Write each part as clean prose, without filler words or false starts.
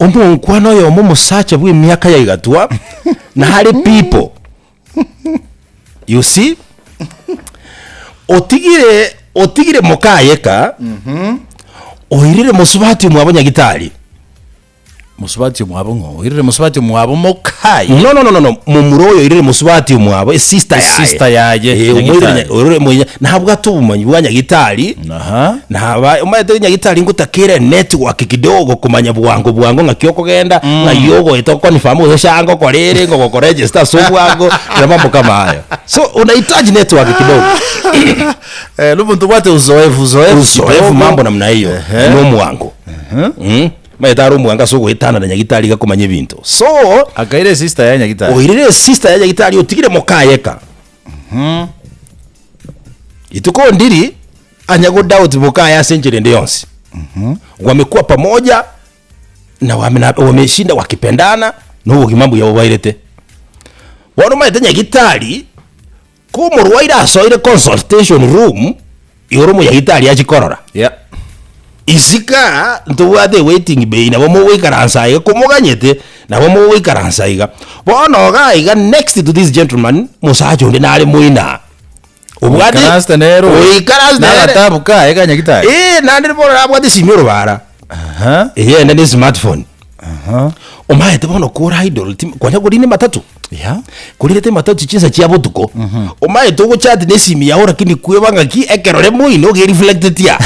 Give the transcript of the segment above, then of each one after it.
Omonkwana oyomo omosacha bw'emiaka ya igatwa, nare people. You see? Otigire otigire mokayeka, oirire mosubati omwabo nyagitari. Mosubati omwabo ng'o? Oirire mosubati omwabo mokaye? No, no, no, no, no. Momura oyo oirire mosubati omwabo, esister yaye. Esister yaye, Eh, omoirire nyagitari. nya- oirire monya- nabwate obomanyi bwa nyagitari. Aha. Naba omanyete nyagitari ngotakere network kidogo komanya bwango bwango ng'aki okogenda, ng'ai ogoeta okonfirm gose sha ngokora ere ngogokoregister ase obwango, na mambo kama hayo. So unahitaji network kidogo. Eh, nomonto obwate uzoefu uzoefu Uzoefu kidogo. mambo namna hiyo Ehe. na omwango. Mm. Omanyete are omwango ase ogoetana na nyagitari iga komanya ebinto. So, Akaira esister yaye nyagitari. oirire esister ya nyagitari otigire mokayeka. Rituko ndiri anya go doubt mokaye ase enchera ende yonsi. Wamekuwa pamoja na wame- na wameshinda wakipendana na obogima mbuya bobairete. Bono omanyete nyagitari, ko omorwaire asoire consultation room, igoro omonyagitari achie korora. Yeah. Isika ntobwate ewaiting bay nabo mogoikaransa iga komoganyete nabo mogoikaransa iga. Bono iga iga next to this gentleman mosacha onde nare moina obwate Oikaransete nere oyo. oikaransete nere. Nagatabu kaye ka nyagitari. Eh, naende bono nabwate esimi orobara Aha. eyende ne smartphone Aha. omaete bono kore idle tim konya korina ematatu Yeah. korirete ematatu chinsa chia botuko omaete ogochati na esimi yao lakini kweba ng'aki ekerore moino gereflecteti aa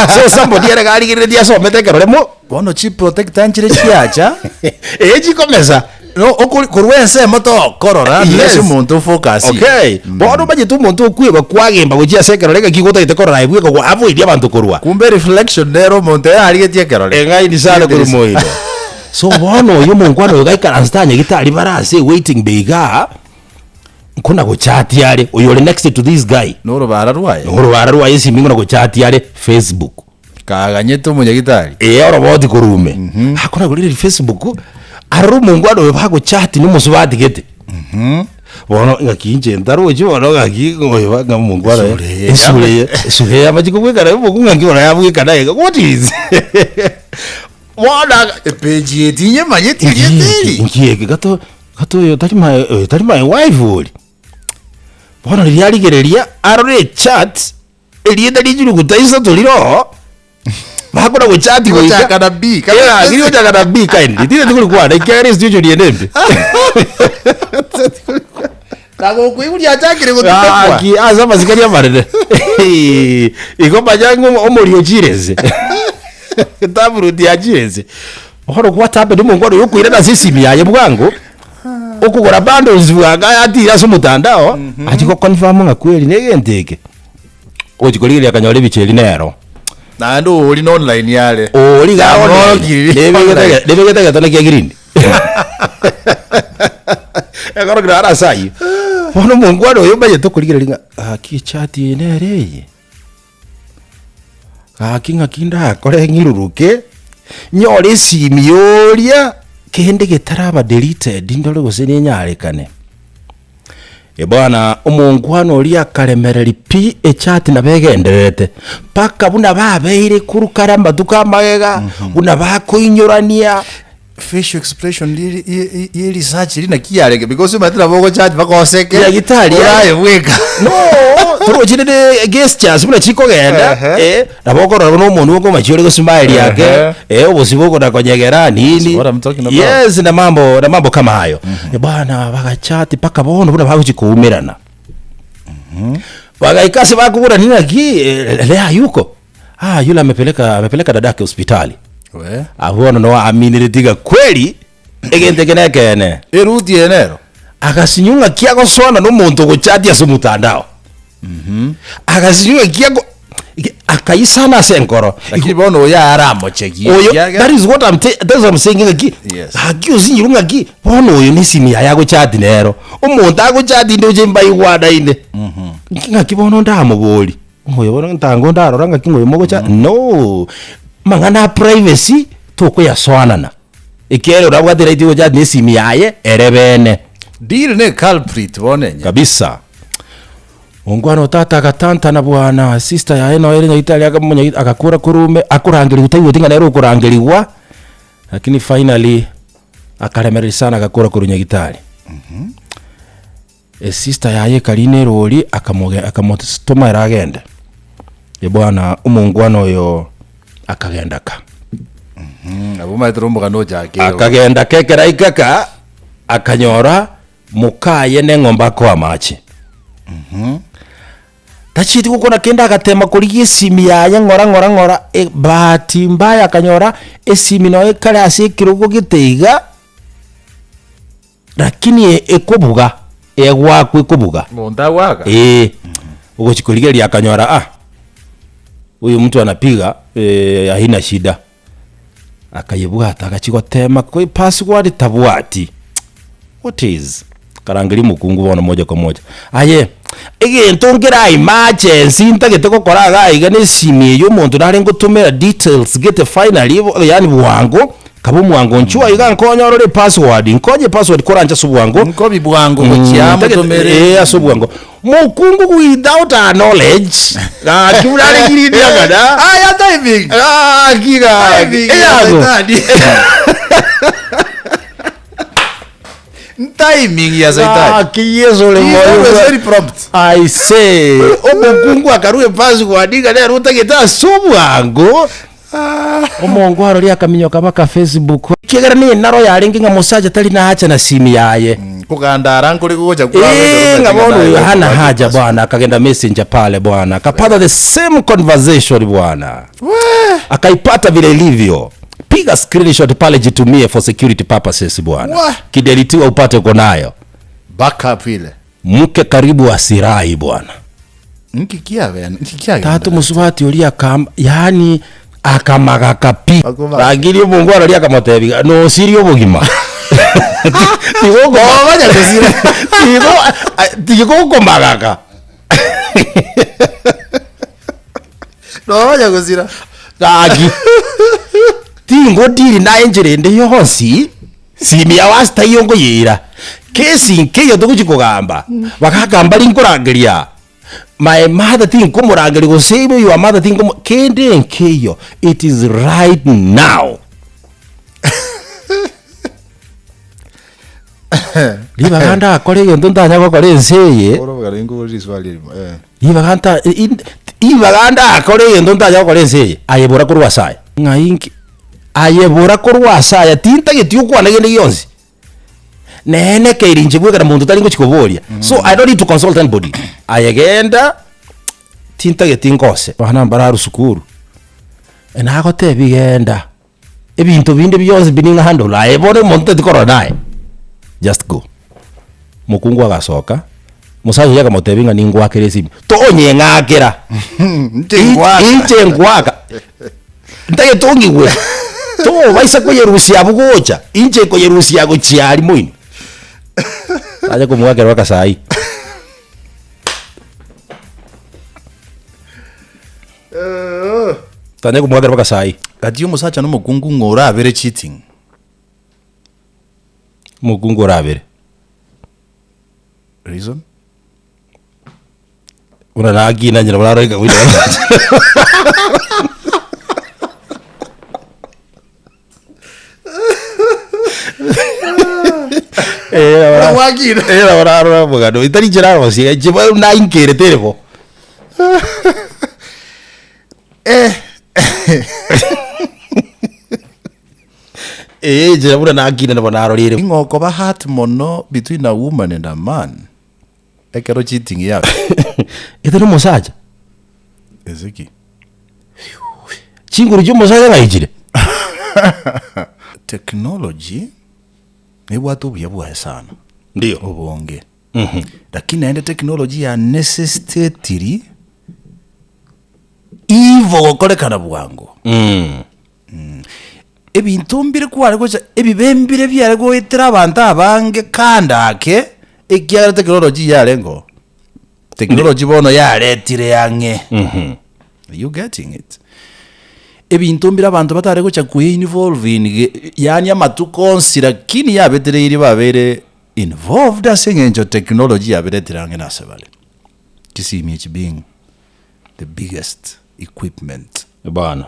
so somebody ere garigereretie asomete ekerore mo Bono chiprotector nchire chiacha. ee chikomesa No, okori korwa ensemo tokorora Yes. unless omonto ofocus. Okay, bono omanyete omonto okweba kwagemba gochia ase ekerore ng'aki gotagete korora aye bweka gwa avoid abanto korwa. Kumbe reflection nere omonto yarigetie ekerore. Eng'aini sana korwa moino. So bono oyo omonkwana oyo gaikaransete anyagete bare ase ewaiting bay igaa, nkona gochatia are, oyo ore next to this guy. Norobara rwaye. Norobara rwaye esimi nkona gochatia are Facebook. Kaganyete omonyagitari. Ee oroboti korwa ime. Akona korigereria Facebook, arore omongwana oyo bagochati na omosubati gete. Bono ng'aki inche ntarochi bono ng'aki oyo ng'a omongwana oyo Esura eye esura eye esura eye amache kobwekana oboku ng'aki bono yabwekana iga what is bono aga Epeji eye tinyemanyeti erieta eri. Nki eke gato gato oyo tari my oyo tari my wife ori. Bono riria arigereria arore echat. Erieta ri'chiruguta isato rire oo, bakona gochati goika Gochaka na B, kana Yeah, kiri gochaka na B kindly. Tinde tikorikwana ekiagera esituation eye nembe. Nagokoigwa achakire gotindekwa. Gaki ase amasikani amanene. Igo manya ng'a omori ochire ense. Taproot yachire ense. Bono what happened omongwana oyo okoirana ase esimi yaye bwango, okogora bundles bwango ayatire ase omotandao, achie goconfirm ng'a kweri na egento eke. Ogochia korigereria akanyora ebicha eria nero. Naende ori na online yare. Ori iga Yamorokiri. online, nebegete egetone kia green. Ekorokire are ase ayio. Bono omongwana oyo omanyete okorigereria ng'a gaki echati eye nere eye. Gaki ng'aki ndakore ng'iruruke, nyore esimi yoria, kende getaraba deleted ndore gose nenyarekane. Eh bwana, omongwana oria akaremereria pi echati nabo egendererete, mpaka buna babeire korwa kare amatuko amagega, buna bakoinyorania. Facial expression ye- ye- ye- ye research eri naki yarenge because omanyete nabo ogochaji mpaka oseke Nyagitari oraye bweka no torochi rende gestures buna chikogenda Ehe. eh, nabo okorora buna omonwe okomachi ore gosmile ake Ehe. eh, obosio bokona konyegera nini what I'm talking about. yes na mambo na mambo kama hayo mm bwana bagachati mpaka bono buna bagochi koumerana bagaika ase bakoborania naki eh, lea hayuko ah yule amepeleka amepeleka dadake hospitali We. Abwo bono no aminereti ng'a kweri egento eke nekeene. Eruti eye nero. Agasinywa ng'aki agosoana nomonto ogochatia ase omotandao. Agasinywa ng'aki ago akaisana ase enkoro. Lakini bono oyo aramochegie. Oyo ekiagera- that is what I'm te- that's what I'm saying ng'aki Yes. gaki osinyirwe ng'aki bono oyo ne esimi yaye agochati nero. Omonto agochati ndoche mbaigwanaine. Ng'aki bono ndamobori. Oyo bono ntango ndarora ng'aki ng'oyo mogocha no, amang'ana a privacy tokoyasoanana, ekiagera orabwate right gocha na esimi yaye ere bene. Deal ne culprit bono enye. Kabisa. Ongwana o tata agatantana bwana, sister yaye noyo ere nyagetari akamonyagi agakora korwa ime akorangerigwa taigweti ng'a nere okorangerigwa. Lakini finally akaremereria sana agakora korwa nyagitari. Esister yaye ekarina erori akamoge akamotoma ere agende. Bwana omongwana oyo akagenda ka. Nabo omanyete omogano ochakire. Akagenda ka ekero aika ka, akanyora mokaye na eng'ombe akoa amache. Tachieti gokwana kende agatema korigia esimi yaye ng'ora ng'ora ng'ora, e bahati mbaya akanyora esimi noyo ekare ase ekerogo gete iga, lakini e- ekobuga, egwakwa ekobuga. Monto agwaka? Eeh, ogochi korigereria akanyora ah, huyu mtu anapiga haina shida. Akayebwata agachia gotema koi password tabwati, what is? Akarangeria omokungu bono moja kwa moja, aye egento nkere emergency ntagete gokora iga iga na esimi eye omonto nare ngotomera details gete finally yaani bwango, kaba omwango nchwo iga nkonye orore epassword, nkonye epassword koranche ase obwango. Nkobi bwango gochia Ntagete motomere. eh ase obwango. Mokungu without her knowledge gaki buna are girindi agana. Aya timing. Gaki gaki. Timing ya Eyago. saitani. Timing ya saitani. Gaki Yesu ore He is moyo. always very prompt. I say omokungu akarua epassword iga nere otagete ase obwango. Omongo aroria akaminyoka mpaka Facebook ekiagera na enaro yarenge ng'a mosacha tari na hacha na simi yaye. Koganda ara nkore gocha Eh, ng'a bono oyo hana haja bwana, akagenda messenger pale bwana, akapata the same conversation bwana, akaipata vile ilivyo. Piga screenshot pale, jitumie for security purposes bwana, Wah. kidelitiwa upate uko nayo. Backup ile. Mke karibu asirai bwana. Nki kiabe nki kiagenda. Tata omosubati oria akam yaani akamagaka pi. Akomaga. Lakini omongo aroria akamotebi nosirie obogima. Tiga okoma- Ogonya gosira. Tiga tiga okomagaka. Nonya gosira. Gaki. Tingodiri naye enchera ende yonsi. Simi yao ase taiyo nkoyeira. Kesi nkeiyo togochia kogamba, bagaka mbari nkorangeria my mother tinkomorangeria gose ibe your mother tinkomo kende nkeiyo it is right now. Ribaga ndakore egento ntanya gokora ense eye, Orobaga ringo riswali erimo. Eh. ribaga nta in- ribaga ndakore egento ntanya gokora ense eye, aye bora korwa ase aya. Ng'ai nki. Aye bora korwa ase aya, tintageti okwane kende gionsi. Neene keire inche bweka na monto tari ngochia koboria. So I don't need to consult anybody. Aye genda, tintageti ngose. Abana mbararu sukuru, nagotebi genda, ebinto binde bionsi pi ning'a handle, aye bono omonto teti korora naye, just go. Mokungu agasoka, Omosacha oyio akamotebia ng'a ningoakere esimi, tonyeng'akera, Inche ngwaka. inche ngwaka. Ntagete ong'igwe, tobaisa koyerusia abwo gocha, inche nkoyerusia gochia aria moino. Acha komoakera mpaka saa hii. Tanya komoakera mpaka saa hii. Gati omosacha na omokungu ng'o orabere cheating? Omokungu orabere. Reason? Buna nakina nyina buna aroika goita Buna gwakina. bararora omogano itari nchera arosie inche bono nainkerete ere bo Eh. Eh, inche buna nakina nabo narorire Ing'o okoba hurt mono between a woman and a man? Ekero cheating yabe. Ete nomosacha. Ase ki? Chinguru chiomosacha ng'ai chire? Technology nebwate obuya bwaye sana. Ndio. Obonge. Lakini naende technology ya necessitatiri ivo gokorekana bwango. Ebinto mbire kware gocha ebibe mbire biare goetera abanto abange kando ake, ekiagera technology yarenge oo. Technology bono yaretire ang'e. Are you getting it? Ebinto mbire abanto batare gocha kwe involve in ge yaani amatuko onsi lakini yabetereirie babeire involved ase eng'encho technology yaberetire ang'e nase bare. Chisimi echi being the biggest equipment. Bana.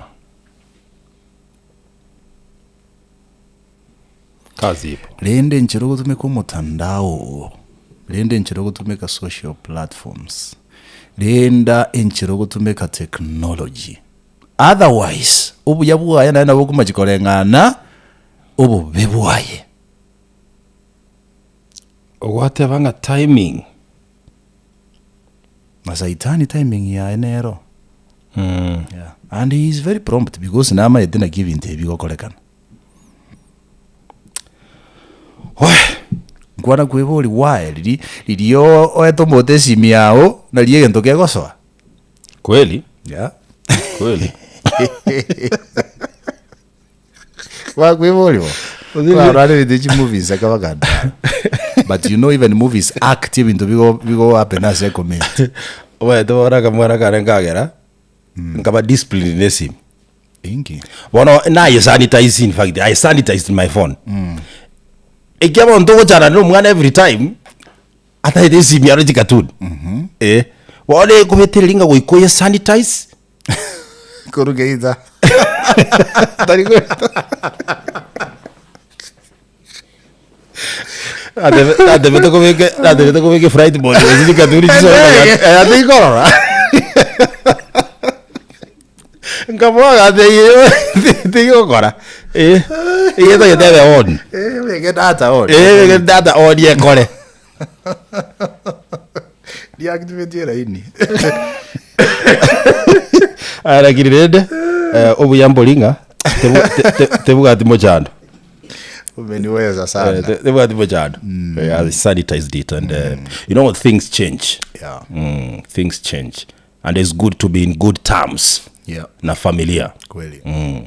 Kazi ipo. Rende enchera ogotumeka omotandao oo, rende enchera ogotumeka social platforms, renda enchera ogotumeka technology, otherwise obuya bwaye naende nabo okomachi koreng'ana obobe bwaye. Ogwateba ng'a timing. Na saitani timing yaye nero. Yeah. And he is very prompt because namaete naki ebinto ebi bigokorekana. Weh! Nkwana kweboria why riri riria oete omonto esimi yago nari egento kegosoa. Kweli? Yeah. Kweli? Bakweboria bo. Kwarora ebinto echi movies akaba kadara. But you know even movies act ebinto bigo bigo happen ase ecommunity. Omanyete bono akamwana kare nkagera, nkaba disciplined na esimi. Inki? Bono naye sanitize in fact, I sanitized my phone. Ekia bono togochana na omwana every time, ataete esimi aro chikatuni. Eh, bono ekobetereria ng'a goika oye sanitize. Korwa geita. Tari goeta. Natebe- natebete kobeka natebete kobeka eflight mode gose chikatuni chisoe Endege. eh, ati nkorora. Nkaboa gateiyo tigokora. Eh, egento gete ebe on. Eh, obeke data on. Eh, beke data on ekore. Deactivate eraini. Aya lakini rende eh, obuya mbori ng'a tebu- te- te- tebwati mochando. Umeniweza Eh, sana. tebwati mochando. Eh, I sanitized it and you know things change. Yeah. Things change and it's good to be in good terms Yeah. na familia Kweli.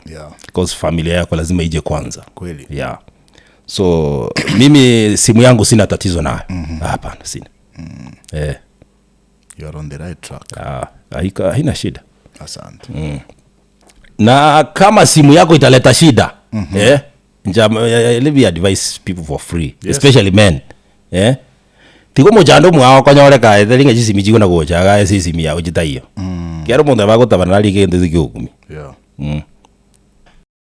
Yeah. because familia yako lazima ije kwanza. Kweli. Yeah. So mimi simu yangu sina tatizo nayo. Hapana, sina. Eh, You are on the right track. ah, haika- haina shida. Asante. Na kama simu yako italeta shida eh, njam, let me advise people for free especially men eh, tiga omochando omwao okonyoreka ete ring'a chisimi chikona gocha iga ase esimi yago chitaiyo. Kero omonto nabo agotabana nari egento ase kiogokumi. Yeah.